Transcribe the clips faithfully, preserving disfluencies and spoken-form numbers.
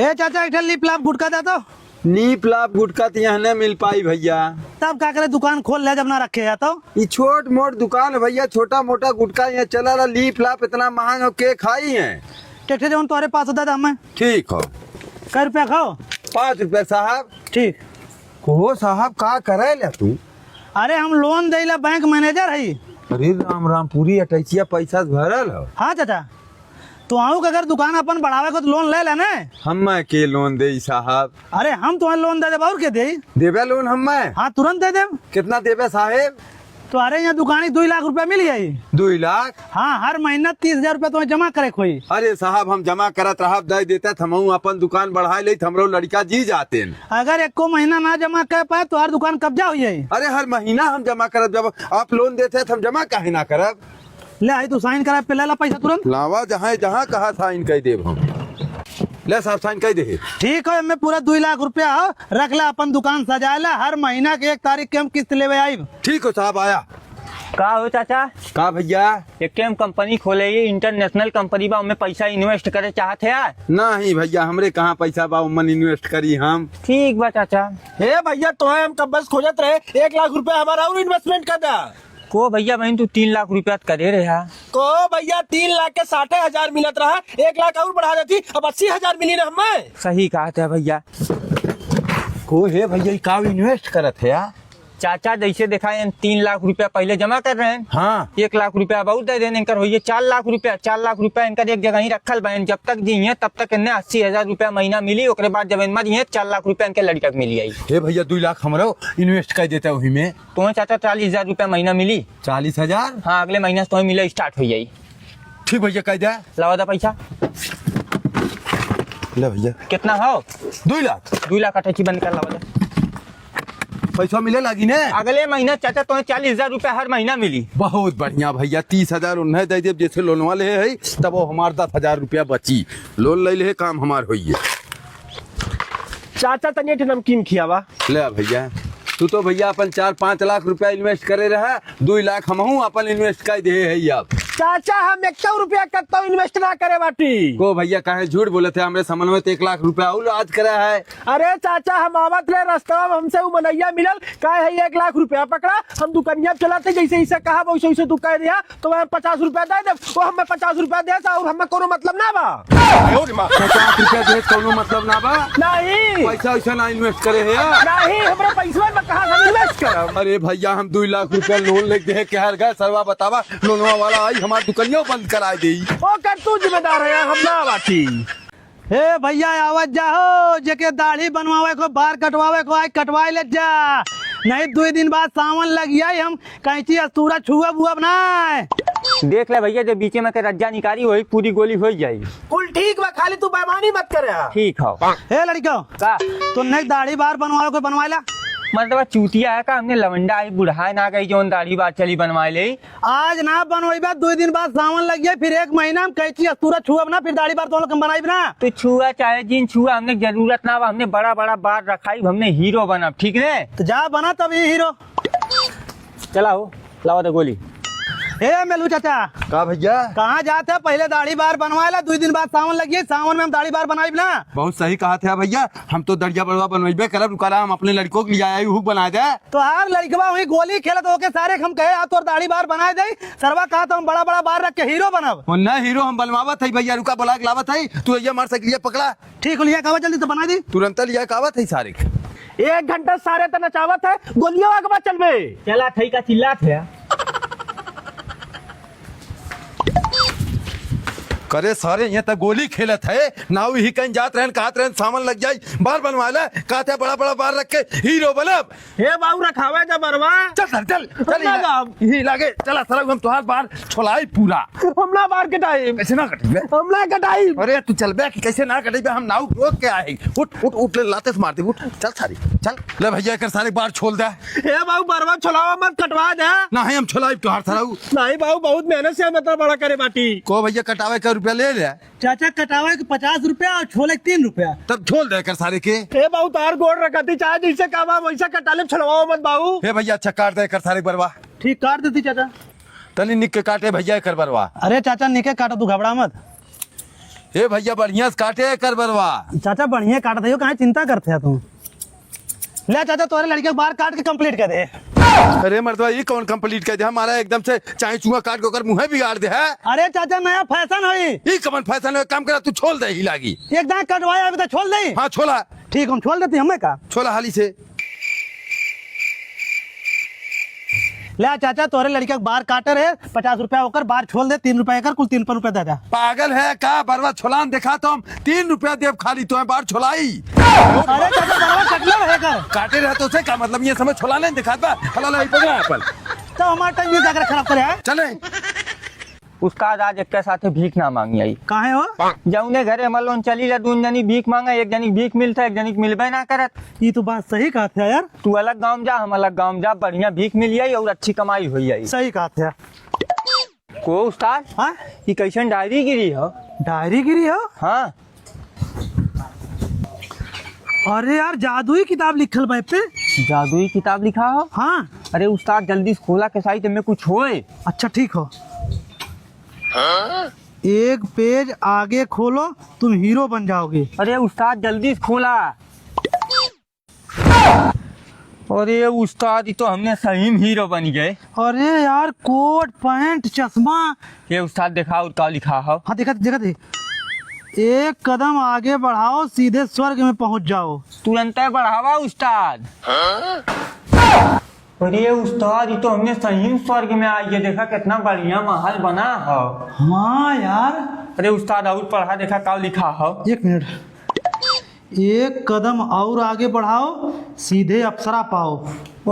ए चाचा, एक ठे लीप लाप गुटखा दे तो। लीप लाप गुटखा तो यहाँ न मिल पाई भैया। तब का करे, दुकान खोल ले जब ना रखे है तो। ई छोट मोट दुकान है भैया, छोटा मोटा गुटखा यहाँ चला ला। लीप लाप इतना महंग हो के खाई है? एक ठे जौन तोहरे पास होता था हमें। ठीक हो। कै रुपया खाओ? पाँच रुपया साहब। ठीक। को साहब का करे ले तू? अरे हम लोन देला, बैंक मैनेजर हई। अरे राम राम, पूरी अटैचिया पैसा से भरल हो। हाँ चाचा, तो आऊ के अगर दुकान अपन बढ़ावे को तो लोन ले ले ने। हम्मे के लोन देई साहब? अरे हम तुम्हें लोन दे देब, और के देई? देबे लोन हम्मे? हाँ, तुरंत दे देब। कितना देबे साहेब? तोहरे यहाँ दुकानी दुई लाख रुपया मिल जाई। दुई लाख? हाँ, हर महीना तीस हजार रुपया तुम्हें जमा करे के होई। अरे साहब, हम जमा करत रहब, दे देते त हमहू अपन दुकान बढ़ाए लेत, हमरो लड़का जी जाते। अगर एको महीना ना जमा कर पाए, तोहार दुकान कब्जा हो जाई। अरे हर महीना हम जमा करब, जब आप लोन देते हैं तो हम जमा काहे ना करब? ले आई तू साइन करा, पहले ला पैसा तुरंत। लावा, जहाँ जहाँ कहा साइन कर देब हम। ले साहब, साइन कर दे। ठीक हो, एमे पूरा दुई लाख रुपया हो, रख ले, अपन दुकान सजाए ले, हर महीना के एक तारीख के हम किस्त लेवे आइब। ठीक हो साहब, आया। का हो चाचा? का भैया? एक हम कंपनी खोले, ये इंटरनेशनल कंपनी बा, ओमे पैसा इन्वेस्ट करे चाहत है यार। नहीं भैया, हमरे कहाँ पैसा बा, ओमन इन्वेस्ट करी हम। ठीक बा चाचा। हे भैया, तोहे हम कब से खोजत रहे, एक लाख रुपया हमारा और इन्वेस्टमेंट कर दा। को भैया, बहन तू तीन लाख रुपया त करे रहा। को भैया, तीन लाख के साठे हजार मिलत रहा, एक लाख और बढ़ा देती, अब अस्सी हजार मिली ना हमें। सही कहा था भैया। को हे भैया, ई का इन्वेस्ट करत है यार? चाचा, जैसे देखा, एन तीन लाख रुपया पहले जमा कर रहे हैं। हाँ। एक लाख रुपया अब और दे देन, इनकर होइए चार लाख रुपया। चार लाख रुपया इनकर एक जगह ही रखल बा, एन जब तक जिए तब तक इन्हें अस्सी हजार रुपया महीना मिली, ओकरे बाद जब एन मर जिए, चार लाख रुपया इनके लड़का के मिली आई। हे भैया, दुई लाख हमरो इन्वेस्ट कर देता वही में। तुम्हें चाचा चालीस हजार रुपया महीना मिली। चालीस हजार? हाँ, अगले महीना से तुम्हें मिले स्टार्ट हो जाई। ठीक भैया, कह दे। लावा दा पैसा। ले भैया। कितना हो? दुई लाख। दुई लाख अटैची बंद कर लावा दा। पैसा मिले लागी ने? अगले महीना चाचा तुम्हें चालीस हजार रुपया हर महीना मिली। बहुत बढ़िया भैया, तीस हजार उन्हें दे देब, जैसे लोन वाले है, तब वो हमार दस हजार रुपया बची। लोन ले ले, काम हमार होइए। चाचा, तनी एक ठे नमकीन खियावा। ले भैया, तू तो भैया अपन चार पाँच लाख रुपया इन्वेस्ट करे रहा, दुई लाख हमहू अपन इन्वेस्ट कर दे है अब। चाचा, हम एक सौ रुपया कत्तो इन्वेस्ट ना करे बाटी। को भैया, काहे झूठ बोलत है? हमरे समझ में तो एक लाख रुपया और आज करा है। अरे चाचा, हम आवत रहे रस्तवा में, हमसे उ मनैया मिलल, कहे है एक लाख रुपया पकड़ा, हम दुकनिया चलाते, जैसे इसे कहा वैसे वैसे तू कह दिया, तो वह पचास रुपया दे दे, वो हमें पचास रुपया दे सा, और हमें कोनो मतलब ना बा। पचास रुपया दे, कोनो मतलब ना बा? नहीं। पैसा वैसा ना इन्वेस्ट करे है? नहीं, हमरा पैसवा में कहाँ से इन्वेस्ट करब? अरे भैया, हम दुई लाख रुपया लोन लेके दे के हर गए सरवा, बतावा, लोनवा वाला आई हमार दुकनिया बंद कराए देई। ओकर तू जिम्मेदार है, हम ना बाटी। हे भैया, आवत जा हो, जेके दाढ़ी बनवावे को, बार कटवावे को, आइ कटवाए ले जा, नहीं दुई दिन बाद सावन लग जाई, हम कैंची अस्तूरा छुअब उअब ना। देख ले भैया, जब बीचे में के रज्जा निकारी होई, पूरी गोली होई जाई। कुल ठीक बा, खाली तू बेईमानी मत करे। ठीक हो। हे लड़को, का? तुमने दाढ़ी बार बनवावे को, बनवाए ला। मतलब चूतिया है का? हमने लवंडा आई बुढ़ाए ना गई, जौन दाढ़ी बार चली बनवाए ले। आज ना बनवाइबा, दुई दिन बाद सावन लग जाए, फिर एक महीना हम कैंची अस्तूरा छुअब ना, फिर दाढ़ी बार तो लोग हम बनाइब ना। तू छुआ चाहे जिन छुआ, हमने जरूरत ना बा, हमने बड़ा बड़ा बार रखाइब, हमने हीरो बनब, ठीक ने? तो जा बना तब ये हीरो। चला हो, लावा दे गोली। ए मेलू चाचा। का भैया? कहाँ जात है? पहले दाढ़ी बार बनवाए ला, दुई दिन बाद सावन लग जाए, सावन में हम दाढ़ी बार बनाइब ना। बहुत सही कहा था भैया, हम तो दढ़िया बड़वा बनवाइबे करब, रुका ला, हम अपने लड़को के लिए आया हूँ, बना दे। तोहार लड़कवा वही गोली खेलत होके सारे हम कहे, "आ तोर दाढ़ी बार बनाए दे।" सरवा कहा तो हम बड़ा बड़ा बार रख के हीरो बनब। ओ ना हीरो हम बनवावत है भैया, रुका बुला के लावत है, तू ये हमार साइकिलिया पकड़ा। ठीक हो लिया कावत जल्दी तो बना दे। तुरंत लिया कावत है सारे। एक घंटा सारे तो नचावत है, गोलियों आगवा चलबे। चला थई का चिल्लात है। करे सारे, ये तो गोली खेलत है, नाऊ ही कहीं जात रहन, कहत रहन सावन लग जाई, बार बनवा ले, कहते बड़ा बड़ा बार रख के हीरो बनब। हे बाबू, रखावे जा बरवा। चल सर, चल, चल, हम ना ही ला-, जाब। ही लागे, चला सरऊ, हम तोहार बार छोलाई पूरा। हम ना बार कटाई। कैसे ना कटेबे? हम ना कटाई। अरे, तू चलबे कि कैसे ना कटेबे? हम नाऊ रोक के आए। उठ, उठ, उठ, ले, लाते से मार दे, उठ। चल सारी, चल। ले भैया, एकर सारे बार छोल दे। हे बाबू, बरवा छोलावा मत, कटवा दे। नहीं, हम छोलाई तोहार सरऊ। नहीं बाबू, बहुत मेहनत से हम इतना बड़ा करे बाटी। को भैया, कटावे का रुपया ले ले। चाचा, कटावे के पचास रुपया और छोले के तीन रुपया। तब छोल दे कर सारे के। ए बाबू, तार गोड़ रखती, चाहे जैसे काम आ, वैसा कटा ले, छुड़वाओ मत बाबू। हे भैया, अच्छा काट दे कर सारे बरवा। ठीक, काट देती चाचा। तनी निक के काटे भैया कर बरवा। अरे चाचा, निके काटो, तू घबरा मत। ए भैया, बढ़िया से काटे कर बरवा। चाचा, बढ़िया काटत है, काहे चिंता करत है तू? ले चाचा, तोरे लड़के के बार काट के complete कर दे। अरे मर्दवा, ये कौन complete कर दे? हमारा एकदम से चाहे चूहा काट के ओकर मुँहे बिगाड़ दे है। अरे चाचा, नया fashion होई। ई कवन fashion है? काम करा, तू छोल दे ही लागी। एक दांत कटवाए, अभी तो छोल दे। हाँ, छोला। ठीक, हम छोल देती, हमें का? छोला हाली से। ले चाचा, तोरे लड़का के बार काटे रहे, पचास रुपया ओकर, बार छोल दे, तीन रुपया एकर, कुल तीन रुपया दे दे। पागल है का? बरवा छोलान देखा तो हम तीन रुपया देब खाली, तो बार छोलाई। अरे चाचा, बरवा कटले रहे कर। काटे रहे तो उसे का मतलब, ये समय छोलाने दिखात बा? हला लाई पकड़ा अपन। तो हमारा time ये जाकर खराब करे है। चले। उस्ताद, आज एक्के साथे भीख ना मांगी आई। काहे हो? जौने घरे हम लोग चली ला, दून जनी भीख मांगा, एक जनी के भीख मिलता, एक जनी के मिलबे ना करत। ई तो बात सही कहत है यार। तू अलग गाँव जा, हम अलग गाँव जा, बढ़िया भीख मिल जाई और अच्छी कमाई हो जाई। सही कहत है। को उस्ताद? हाँ? ई कैसन डायरी गिरी हो? डायरी गिरी हो? हाँ। अरे यार, जादुई किताब लिखल बा पे। जादुई किताब लिखा हो? हाँ। अरे उस्ताद, जल्दी से खोला, के साइड में कुछ होए। अच्छा, ठीक हो। एक पेज आगे खोलो, तुम हीरो बन जाओगे। अरे उस्ताद, जल्दी से खोला। अरे उस्ताद, ई तो हमने सही में हीरो बन गए। अरे यार, कोट, पैंट, चश्मा। ये उस्ताद, देखा और का लिखा हो? हाँ, देखा, देखा दे। एक कदम आगे बढ़ाओ, सीधे स्वर्ग में पहुंच जाओ। तुरंत बढ़ावा उस्ताद। अरे उस्ताद, ई तो हमने सही में स्वर्ग में आ गए। देखा, कितना बढ़िया महल बना हो। हाँ यार। अरे उस्ताद, और पढ़ा, देखा का लिखा हो। एक मिनट। एक कदम और आगे बढ़ाओ, सीधे अप्सरा पाओ।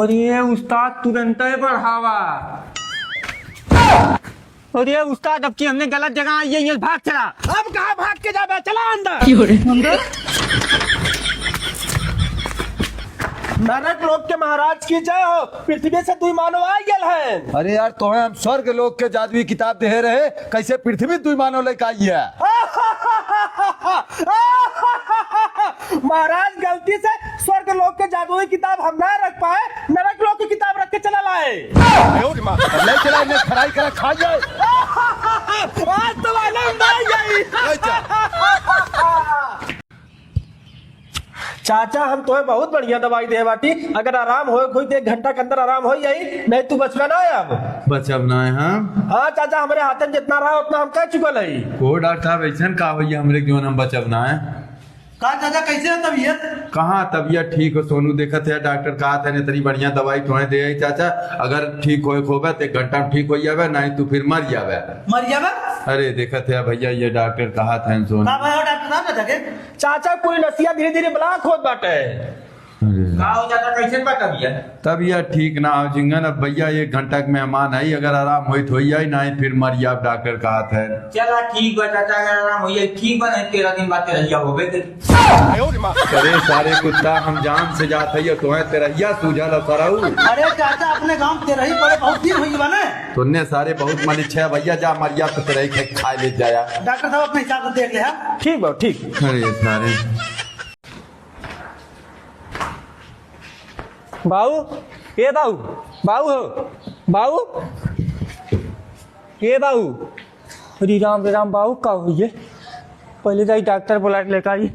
अरे उस्ताद, तुरंत बढ़ावा। अरे उस्ताद, अब की हमने गलत जगह आई है, ये भाग चला। अब कहाँ भाग के जाबे? चला अंदर। अंदर? नरक लोक के महाराज की जय हो, पृथ्वी से दुई मानव आ गए हैं। अरे यार, तोहे हम स्वर्ग लोक के जादुई किताब देहे रहे, कैसे पृथ्वी दुई मानव लेके आई है? महाराज, गलती से स्वर्ग लोक के जादुई किताब हम ना रख पाए, नरक लोक की किताब रख के चला लाए। अरे माँ, ले चला, इन्हें खराई करा खा जाए। आज तो मालूम नहीं आई। ले जा। चाचा, हम तोहे बहुत बढ़िया दवाई दे बाटी, अगर आराम होए कोई तो एक घंटा के अंदर आराम हो जाई, नहीं तू बचबा ना अब। बचब ना है हम? हाँ चाचा, हमरे हाथन जितना रहा उतना हम कर चुकल है। को डॉक्टर साहब, ऐसन का होइए हमरे, क्यों हम बचब ना है? का चाचा, कैसे है तबीयत? कहाँ तबीयत ठीक हो सोनू, देखत है डॉक्टर कहत है इतनी बढ़िया दवाई तोहे दे आई चाचा, अगर ठीक होए खोबे तो एक घंटा में ठीक हो जाबे, नहीं तू फिर मर जाबे। मर जाबे? अरे देखत है भैया, ये डॉक्टर कहत है सोनू। का भा डॉक्टर साहब, चाचा के? चाचा, पूरी नसिया धीरे धीरे block होत बाटे। अरे। का हो चाचा, कैसन बा तबीयत? तबीयत ठीक ना हो झिंगन, अब भैया एक घंटा के मेहमान है, अगर आराम होई तो होई जाई, नहीं फिर मर जाब, डॉक्टर कहत है। चला ठीक बा चाचा, अगर आराम होई जाई ठीक बा, नहीं तेरह दिन बाद तेरहिया होबे करी। अरे सारे कुत्ता, हम जान से जात है, ये तोहे तेरहिया सूझल है सरऊ। अरे चाचा, अपने गाँव तेरही पड़े बहुत दिन होई बा ना। तोन्ने सारे बहुत मलिच्छा है भैया, जा मर जा तो तेरही खे-, खाए ले जाया। डॉक्टर साहब अपने हिसाब से देख ले, हाँ? ठीक बा, ठीक। अरे सारे। बाऊ, ए बाऊ, बाऊ हो, बाऊ, ए बाऊ। अरे राम रे राम, बाऊ का होइए? पहले जाई डॉक्टर बुला के लेकर आई।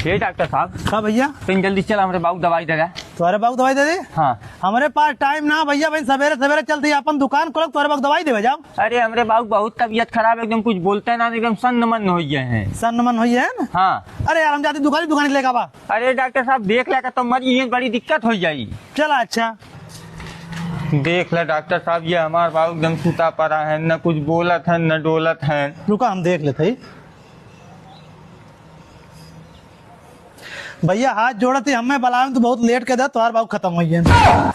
ए डॉक्टर साहब। का भैया? तनी जल्दी चला, हमरे बाऊ दवाई दे दे। तोहरे बाऊ दवाई दे दे? हाँ। हमरे पास time ना भैया, भाई सवेरे सवेरे चलते ही अपन दुकान खोल, तोहरे बाऊ दवाई देवे जाओ। अरे हमरे बाऊ बहुत तबीयत खराब है, एकदम कुछ बोलते ना, एकदम सन्न मन हो गए हैं। सन्न मन हो गए हैं ना? हाँ। अरे यार, हम जाते दुकान ही दुकान लेकर बा। अरे डॉक्टर साहब, देख ले का तो मरी, ये बड़ी दिक्कत हो जाई। चला अच्छा। देख ले डॉक्टर साहब, ये हमार बाबू एकदम सुता पड़ा है, न कुछ बोलत है, न डोलत है। रुका, हम देख लेते ही। भैया, हाथ जोड़त ही, हमें बलावे में तू बहुत late कर दे, तोहार बाबू खत्म हो गए।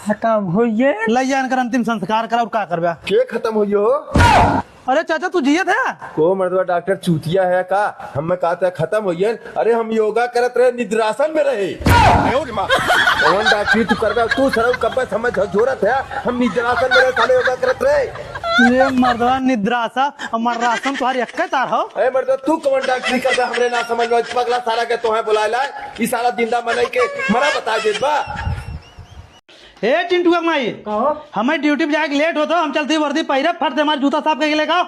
खत्म हो गए? ले जा, इनकर अंतिम संस्कार करा, और का करबे? के खत्म हो गयो हो? अरे चाचा, तू जियत है? को मर्दवा डॉक्टर चूतिया है का? हमें कहते हैं खत्म हो गए। अरे हम योगा करत रहे, निद्रासन में रहे। कौन डॉक्टरी तू करबे? तू सरऊ कब्बे समय झकझोरत है, हम निद्रासन में रहे, साले योगा करत रहे। ये मर्दवा निद्रासा और मर्रासन तुम्हारी एक तार हो। अरे मर्दवा, तू कौन डॉक्टरी करबे? हमरे ना समझ में, पगला सारा के तोहे बुलाए लाए, ई साला जिंदा मनई के मरा बता देत बा। ए चिंटुआ के माई, कहो। हमें duty पे जाए के late होता, हम चलते वर्दी पहिरे, फट से हमारे जूता साफ करके लेके आओ।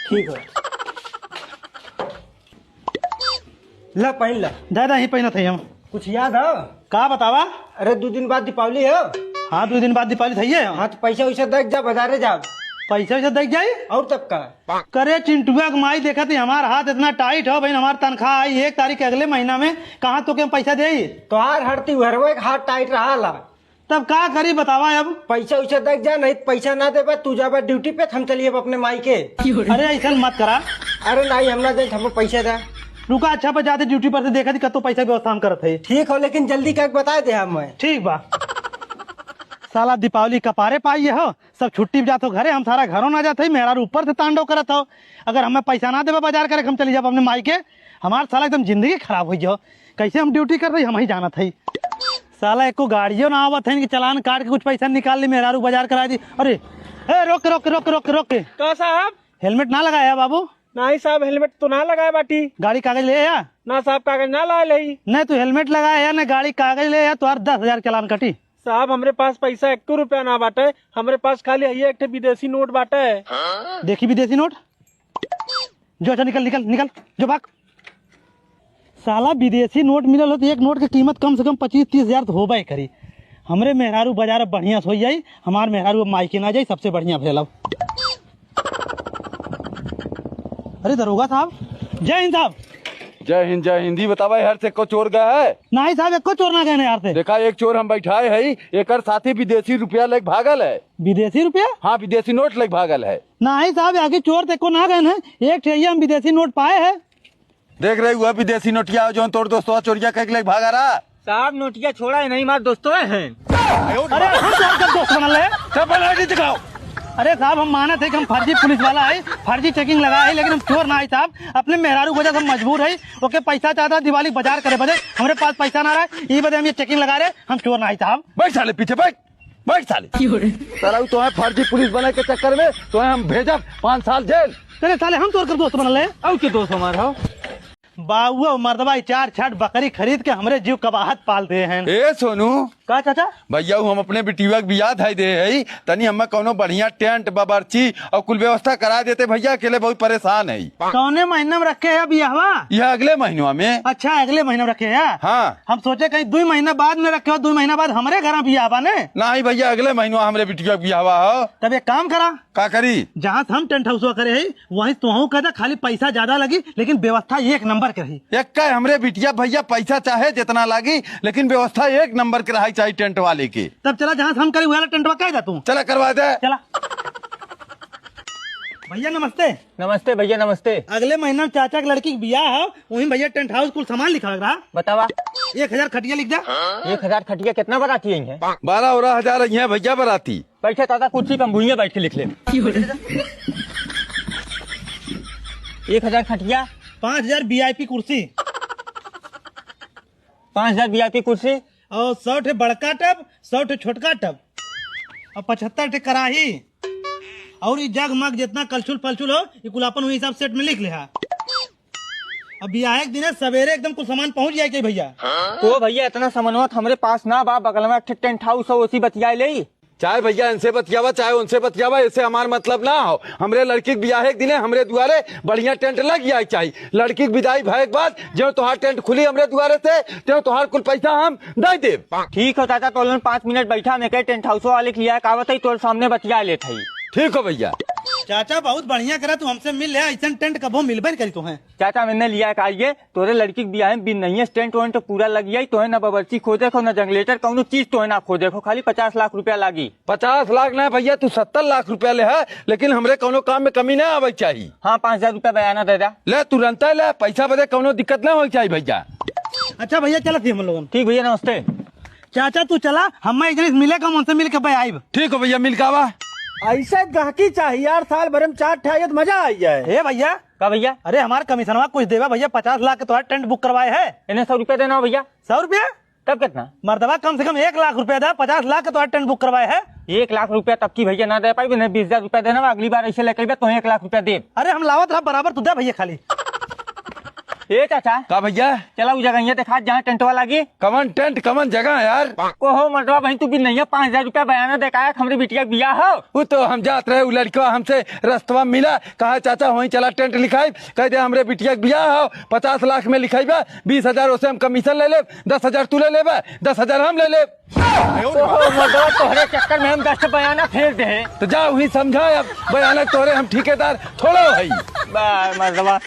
ठीक है। ला पहिन ला। दादा, ही पहिनत है हम। कुछ याद है? का बतावा? अरे, दो दिन बाद दीपावली है। हाँ, दो दिन बाद दीपावली थइये है। हाँ, तो पैसा वैसा देख जा, बाजारे जा। पैसा वैसा देख जाई? और तब का? करे चिंटुआ के माई, देखत ही हमार हाथ इतना टाइट हो बहिन, हमार तनख्वाह आई एक तारीख के अगले महीना में, कहाँ तो के हम पैसा देई? तोहार हर त्योहारवे के हाथ टाइट रहा ला। तब का करी बतावा अब? पैसा वैसा देख जा, नहीं तो पैसा ना देबा, तू जाबा ड्यूटी पे, हम चलिए अब अपने माई के। अरे ऐसा मत करा। अरे नहीं, हम ना दे, हमको पैसा दे। रुका, अच्छा पर जाते ड्यूटी पर से देखा थी कतो पैसा व्यवस्था हम करत है। ठीक हो, लेकिन जल्दी करके बता दे हमें। ठीक बा। साला दीपावली कपारे पाई हो, सब छुट्टी पे जात हो घरे, हम सारा घरों ना जात है, मेहरारू ऊपर से तांडव करत हो। अगर हमें पैसा ना देबा बाजार करे, हम चली जाब अपने माई के। हमार साला एकदम जिंदगी खराब हो जाओ। कैसे हम ड्यूटी कर रही, हम ही जानत है। साला एको गाड़ियों ना आवत है कि चालान काट के कुछ पैसा निकाल ली, मेहरारू बाजार करा दी। अरे, ए, रोक, रोक, रोक, रोक, रोक। का साहब? हेलमेट ना लगाया बाबू? नहीं साहब, हेलमेट तो ना लगाया बाटी। गाड़ी कागज ले आया? ना साहब, कागज ना लाए लही। नहीं, तू हेलमेट लगाया है ना, गाड़ी कागज ले आया, तो हर दस हजार चालान कटी। साहब, हमरे पास पैसा एको रुपया ना बाटे, हमरे पास खाली यही एक ठे विदेशी नोट बाटे। देखी विदेशी नोट, जो अच्छा निकल, निकल, निकल, जो भाग। साला विदेशी नोट मिलल हो तो एक नोट के कीमत कम से कम पच्चीस तीस हजार तो होबे करी। हमरे मेहरारू बाजार अब बढ़िया से हो जाई, हमार मेहरारू अब मायके ना जाई, सबसे बढ़िया भेल अब। अरे दरोगा साहब, जय हिंद साहब। जय हिंद, जय हिंद। ई बतावा, हर से एको चोर गए है? नहीं साहब, एको चोर ना गए हैं यार से। देखा, एक चोर हम बैठाए है, एकर साथी विदेशी रुपया लेके भागल है। विदेशी रुपया? हाँ, विदेशी नोट लेके भागल है। नहीं साहब, आगे चोर ते को ना गए हैं, एक ठे हम विदेशी नोट पाए हैं। देख रही हुआ विदेशी नोटिया, जो तोर दोस्तवा चोरिया कह के लेके भागा रहा। साहब, नोटिया छोड़ा है नहीं, मार दोस्तों है। अरे, हम चोर का दोस्त बनल है? सब बना के दिखाओ। अरे साहब, हम मानत है कि हम फर्जी पुलिस वाला है, फर्जी चेकिंग लगा है, लेकिन हम चोर ना है साहब। अपने मेहरारू की वजह से हम मजबूर है, ओके पैसा चाहता दिवाली बाजार करे बदे, हमरे पास पैसा ना रहा, ई बदे हम ये चेकिंग लगा रहे, हम चोर ना है साहब। बैठ साले पीछे बैठ, बैठ साले। साला, तोहे फर्जी पुलिस बने के चक्कर में तोहे हम भेजब पाँच साल जेल। अरे साले, हम तोर कर दोस्त बनल है? और के दोस्त हमार हो? बाउआ मर्दवा ई चार छाट बकरी खरीद के हमरे जीव कबाहत पाल दे हैं। ए सोनू। का चाचा? भैया, उ हम अपने बिटिया के बियाह धाई दे है, तनी हमें कौनो बढ़िया टेंट, बावर्ची और कुल व्यवस्था करा देते भैया, अकेले बहुत परेशान है। कौने महीना में रखे है बियाहवा? यह अगले महीनवा में। अच्छा, अगले महीना में रखे है। हाँ। हम सोचे कहीं दो महीना बाद में रखे हो, दो महीना बाद हमरे घर बियाह बा ने। नहीं भैया, अगले महीनवा हमरे बिटिया के बियाहवा हो। तब एक काम करा। का करी? जहाँ से हम टेंट हाउसवा करे है, वहीं तोहू कह दे, खाली पैसा ज्यादा लगी, लेकिन व्यवस्था एक नंबर के रही। एक का हमरे बिटिया भैया, पैसा चाहे जितना लागी, लेकिन व्यवस्था एक नंबर के रही चाहिए टेंट वाले के। तब चला, जहाँ से हम करे, वही वाला टेंटवा कह दे तू। चला, करवा दे। चला। भैया नमस्ते। नमस्ते भैया, नमस्ते। अगले महीना में चाचा के लड़की के बियाह है, वहीं भैया टेंट हाउस कुल सामान लिखा रहा। बतावा। एक हजार खटिया लिख दे। एक हजार खटिया कितना बराती आई है? बारह बारह हजार आई है भैया बराती। बैठे दादा, कुर्सी पे हम भुइयां बैठ के लिख ले। एक हजार खटिया। पाँच हजार वीआईपी कुर्सी। पाँच हजार वीआईपी कुर्सी। और सौ ठे बड़का टब, सौ ठे छोटका टब, और पचहत्तर ठे कराही, और ई जग मग जितना कलछुल पलछुल हो, ई कुल अपन वही हिसाब सेट में लिख ले हा। अब बियाहे के दिने सवेरे एकदम कुल सामान पहुंच जाए के भैया। ओ भैया, इतना सामानवा तो हमरे पास ना बा, बगल में एक ठे टेंट हाउस हो, उसी बतिया ले। चाहे भैया इनसे बतियावा, चाहे उनसे बतियावा, इससे हमार मतलब ना हो। हमरे लड़की के बियाहे के दिने हमरे दुआरे बढ़िया टेंट लग जाए के चाही। लड़की के विदाई भए के बाद जो तोहार टेंट खुली हमरे दुआरे से, तो तोहार कुल पैसा हम दे देब। ठीक हो चाचा, तो लोगन पाँच मिनट बैठा, मैं के टेंट हाउस वाले के लिया आवत है, तोर सामने बतिया लेत है। ठीक हो भैया। चाचा बहुत बढ़िया करा, तू हमसे मिल ले, ऐसन टेंट कबो मिलबे न करी तोहें। चाचा, मैंने लिया का ये, तोरे लड़की के बियाह में बिन नहीं है, टेंट वेंट पूरा लग जाई, तोहे ना बावर्ची खोजे को, ना जनरेटर, कौनो चीज तोहे ना खोजे को, खाली पचास लाख रुपया लागी। पचास लाख ना भैया, तू सत्तर लाख रुपया ले है, लेकिन हमरे कौनो काम में कमी ना आवे के चाही। हाँ, पाँच हजार रुपया बयाना दे दा। ले, तुरंत ले, पैसा बदे कौनो दिक्कत ना होए के चाही भैया। अच्छा भैया, चलत ही हम लोगन। ठीक भैया, नमस्ते। चाचा तू चला, हम एक जने से मिले, हम उनसे मिल के बे आइब। ठीक हो भैया, मिल के आवा। ऐसे गहकी चाहिए यार, साल भर में चार ठे आइए तो मजा आ जाए। ए भैया, का भैया? अरे हमार कमीशनवा कुछ देवा भैया, पचास लाख के तोहार टेंट बुक करवाए है। इन्हें सौ रुपया देना हो भैया। सौ रुपया? तब कितना? मर्दवा कम से कम एक लाख रुपया दा, पचास लाख के तोहार टेंट बुक करवाए है। एक लाख रुपया तब की भैया ना दे पाई, इन्हें बीस हजार रुपया देना बा, अगली बार ऐसे लेके बे तो एक लाख रुपया दे। अरे हम लावत रहा बराबर, तू दे भैया खाली। ए चाचा, का भैया? चला उ जगहिया देखा, जहाँ टेंटवा लागी। कवन टेंट, कवन जगह यार? ओहो मर्दवा, वहीं तू बिल नहीं है, पाँच हजार रुपया बयाना देखाया, हमरे बिटिया के बियाह हो। वो तो हम जात रहे, उ लड़का हमसे रस्तवा में मिला, कहा, "चाचा, वहीं चला टेंट लिखाई।" कह दे, "हमरे बिटिया के बियाह हो, पचास लाख में लिखाई बा, बीस हजार ओसे हम कमीशन ले लेब, दस हजार तू ले लेबा, दस हजार हम ले लेब।" ओहो मर्दवा, तोहरे चक्कर में हम दस बयाना फेर दे। तो जा वहीं समझा, अब बयाना तोहरे हम ठेकेदार थोड़ो हई। बा मर्दवा,